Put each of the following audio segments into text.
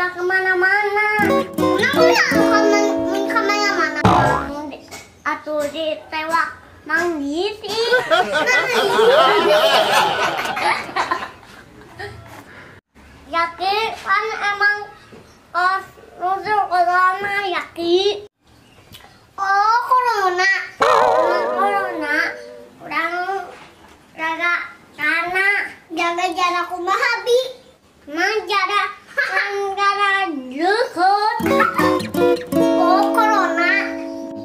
ulah kemana-mana. Kenapa kemana-mana? Atuh ditewak Mang Disi. Yaki kan emang kos musuh corona Yaki. Oh corona, corona, orang jaga karena jaga jarak kumaha bi, mang jarak antara deket. Oh corona,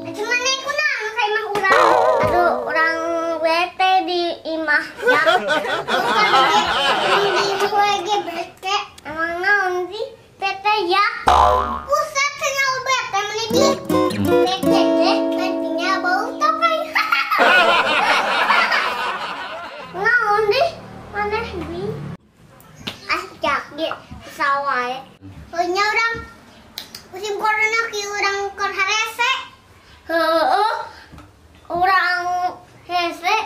cuman aku nang kayak mah urang, aduh orang bete di imah ya. Di imah lagi bete, emang naon sih bete ya? Pusat tinggal bete mana bi? Bete teh nantinya bau tokai. Naon deh, mana bi? Ah jakit sawah. Soalnya orang musim corona ki orang keur harese. Heeh. Orang hese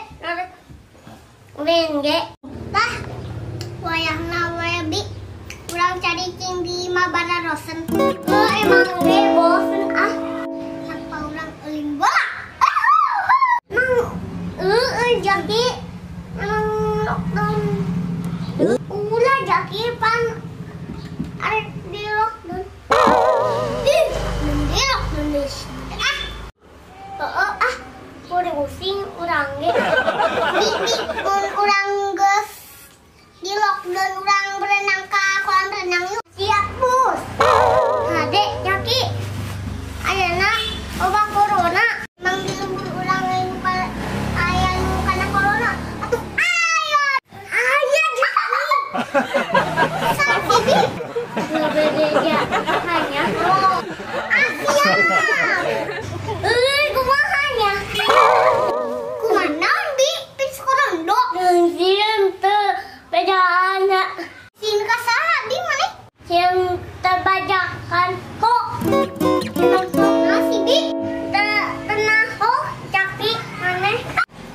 ulin ge. Tah wayahna wae bi. Urang cari cing di imah bararosen. Heuh emang ge bosen ah. Apa urang ulin bola? Mang heueuh jaki emang lockdown. Ulah jaki pan arek di lockdown. Ih, di lockdown deh. Ah. Heeh ah, pusing urang ge. Bi bi mun urang geus di lockdown urang berenang ka kolam renang yuk. Siap, Bos. Hade, Jaki. Ayeuna obat corona. Emang di lembur urang aya nu kana corona. Atuh aya. Aya Jaki. Sapi bi. Bebeja hanya. Ah, siap. Euy, kumaha nya? Kumaha naon bi? Pis korondo. Sieun teu bejaan. Sieun ka saha bi maneh? Sieun terbajakan hok. Emang hok nasi bi? Tenah hok caki maneh.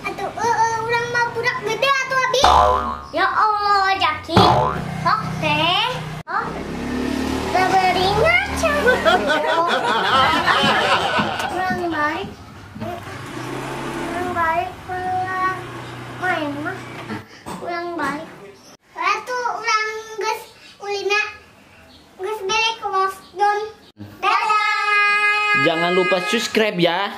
Atuh eueuh urang mah budak gede atuh abi. Ya Allah Jaki. Hok teh. Hok. Teu ngaca. Urang baik. Urang balik pulang main mah. Urang balik. Atuh urang geus ulina geus berek lockdown. Dadah. Jangan lupa subscribe ya.